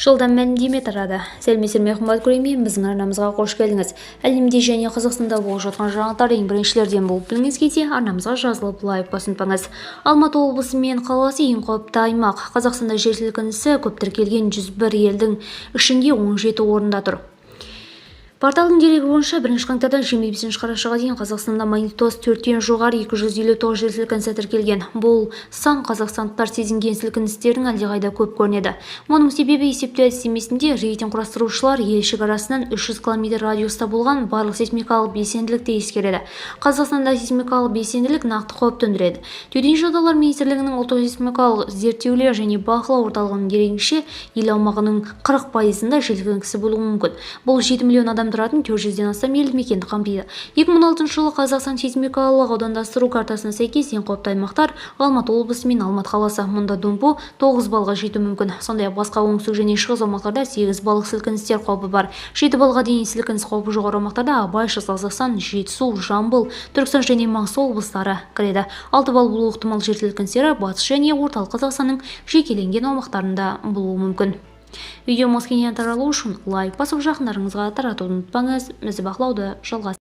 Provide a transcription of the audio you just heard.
Жылдам мәлімдеме тарады. Сәлеметсіздер ме, қымбат көрермен, біздің арнамызға қош келдіңіз. Әлемде және Қазақстанда болып жатқан жаңалықтар ең біріншілерден болып білгіңіз келсе, арнамызға жазылып, лайк басып ұмытпаңыз. Алматы облысы мен қаласы ең қауіпті аймақ. Қазақстанда жер сілкінісі көп тіркелген 101 елдің ішінде 17 орында тұр. Порталдың дерегі бойынша, 1 қаңтардан 25 қарашаға дейін Қазақстанда магнитудасы 4-тен жоғары 259 жер сілкінісі тіркелген. Бұл сан қазақстандықтар сезінген сілкіністердің әлдеқайда көп көрінеді. Мұның себебі есептеу әдістемесінде рейтинг құрастырушылар ел шекарасынан 300 км радиуста болған барлық сейсмикалық белсенділікті ескереді. Қазақстанда сейсмикалық белсенділік нақты қауіп төндіреді. Төтенше жағдайлар министрлігінің ұлттық сейсмикалық зерттеулер және бақылау орталығының дерегінше, ел аумағының 40 пайызында жер сілкінісі болуы мүмкін. Бұл 7 миллион адам тұратын 400-ден астам елді мекенді қамтиды. 2016 жылы Қазақстан сейсмикалық аудандастыру картасына сәйкес, ең қауіпті аймақтар Алматы облысы мен Алматы қаласы. Мұнда дүмпу 9 баллға жетуі мүмкін. Сондай-ақ басқа оңтүстік және шығыс аумақтарда 8 баллық сілкіністер қаупі бар. 7 баллға дейін сілкініс қаупі жоғары аумақтарда Абай, Шығыс Қазақстан, Жетісу, Жамбыл, Түркістан және Маңғыстау облыстары кіреді. 6 балл болуы ықтимал жер сілкіністері Батыс және Орталық Қазақстанның жекеленген аумақтарында болуы мүмкін. Видеомыз кеңінен таралу үшін лайк басып, жақындарыңызға таратуды ұмытпаңыз. Бізді бақылауды жалғастырыңыз.